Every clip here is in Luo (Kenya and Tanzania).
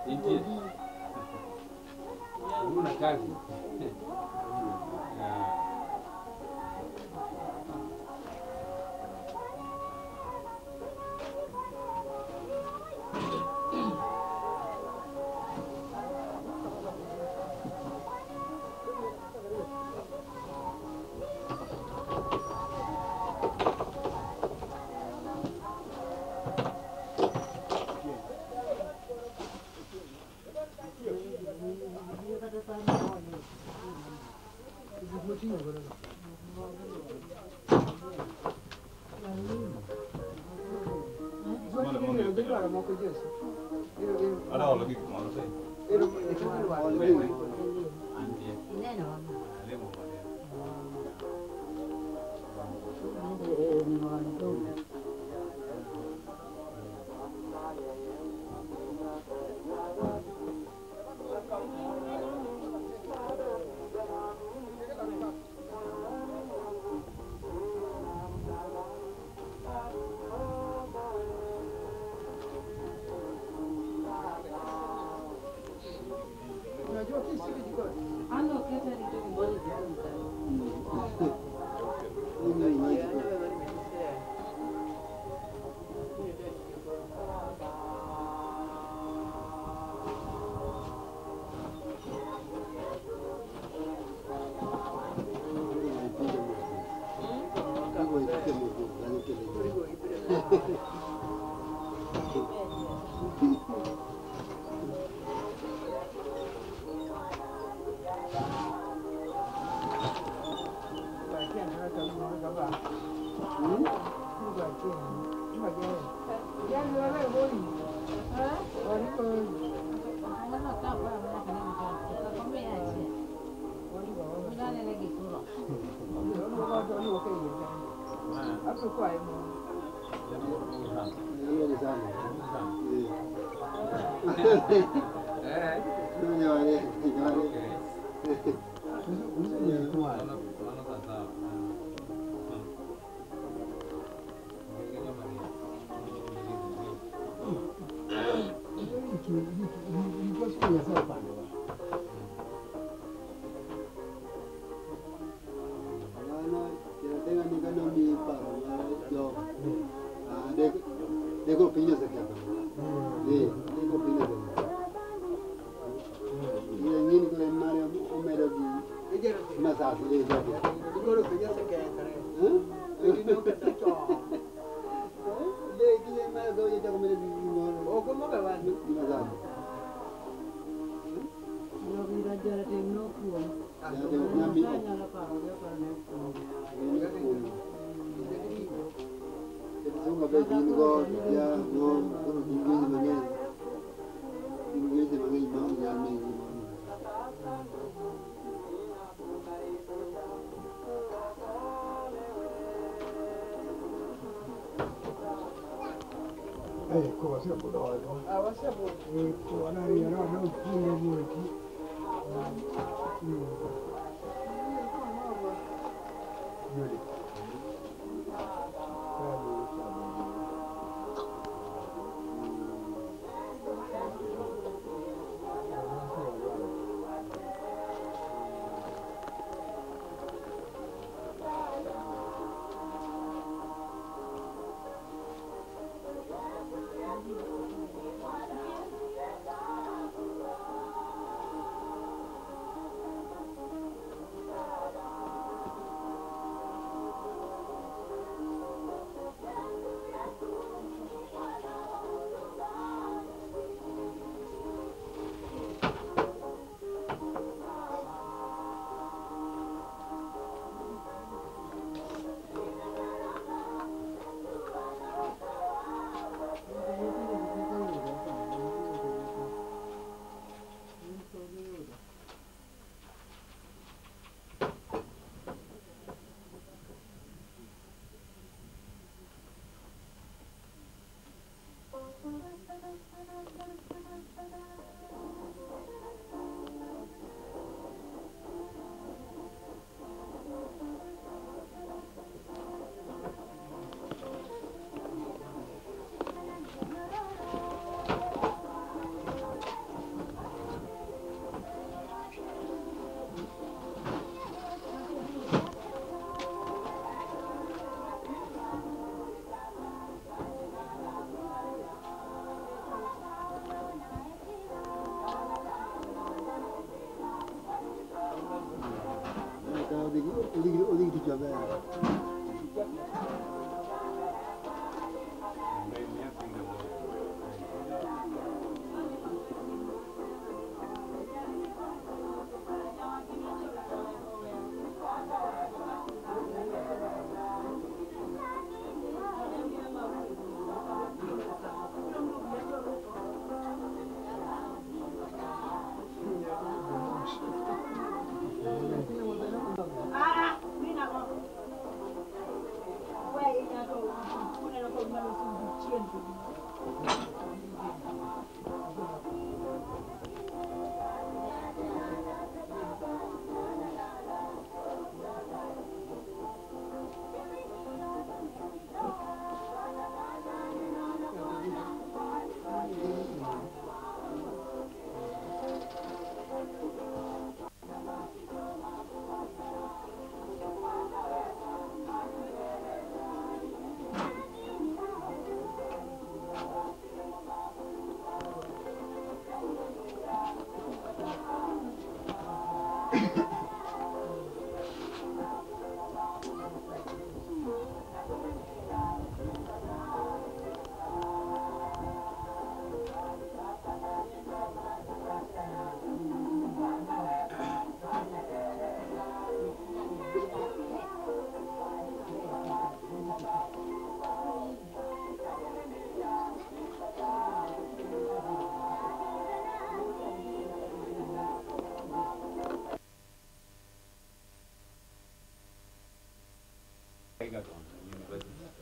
Intie. Una kazi.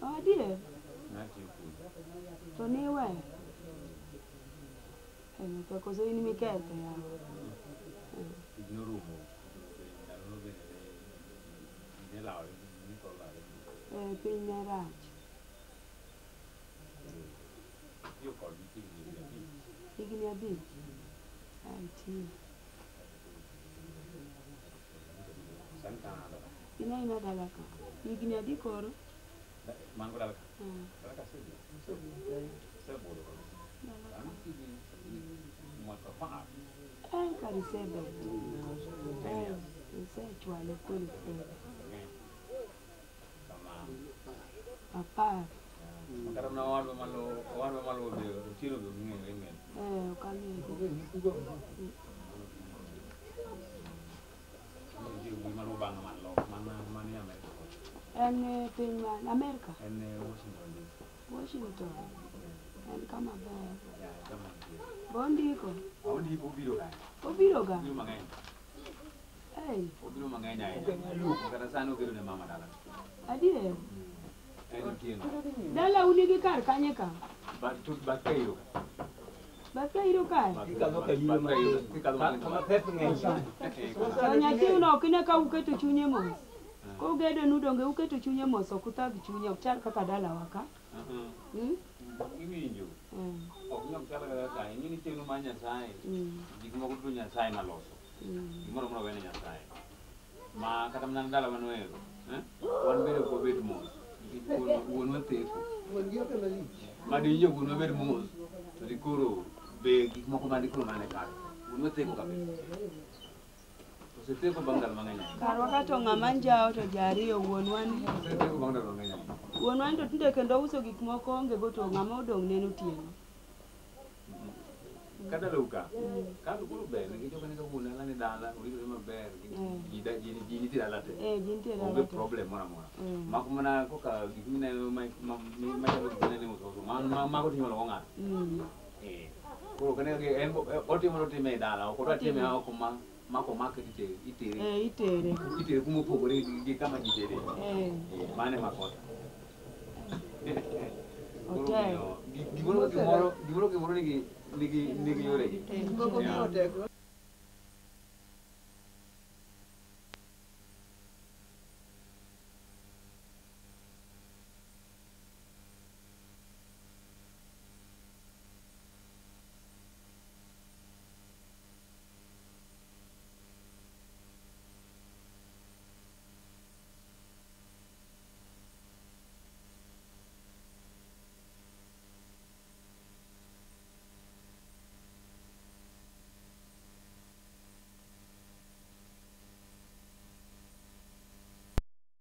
Oh dear. To ne we. To koso in miketho ya. Piny ne rach. Higni 5. Ai ti. Ina ina dala ka. Higni adi koro? Mango dala ka. Dala ka sebolo. Eh, kari sebet. Eh, isechwale kweli kweli. Apar. Kata mana owadwa malo be Otieno be ong'eyo ng'eny. Eh, ok ang'eyo. En piny man Amerka? En Washington DC. Washington. En kama ber. Bo ondiko? Ondiko obiro ga. Obiro ga? Obiro mang'eny. Ei. Obiro mang'eny ahinya. Kata sani ogedo ne mama dala. Adier? En Otieno. Dala un nigi kar kanye ka? Bath Kairo. Bath Kairo kae? Kama pep ng'eny. To nyathino ok ine ka uketo chunye mos. Kogedo nu donge uketo chunye mos ok uthag chunye ok chal kaka dalawa ka. Iwinjo. Ok nyal chal kaka ka. Ing'e ni chenro mar Nyasaye. Gik moko duto Nyasaye maloso. Gimoro amora wene Nyasaye. Ma kata mana dala manoero. Wan bende ok wabed mos. Nikech wuonwa theko. Ma diwinjo wuonwa bed mos to dikoro be gik moko ma dikoro mane kare. Wuonwa theko kabisa. Osetheko bang' ndalo mang'eny ahinya. Karwa ka to ng'ama njawo to ji ariyo wuonwa ni. Osetheko bang' ndalo mang'eny ahinya. Wuonwa ni to tinde kendo uso gik moko onge go to ng'ama odong' neno Otieno. Ka dalau ka, ka to koro ber nikech ok ane ka wuon dala ni dala oritore maber ji nitie dala te. Eh, ji nitie dala Onge te. problem moro amora. Mak mana koka gik mineno machalo gik mineno e uso uso mago to inyuolo go ng'ato. Eh, koro ok ane ka en otimo to otime e dala ok odwa time oko ma mako itere itere. Eh, itere. Itere kuma opogore gi kama ji tere. Eh. Mano ema kosa. Koro Otek. omiyo gimoro ka gimoro nigi yoregi. Gik moko biro tek.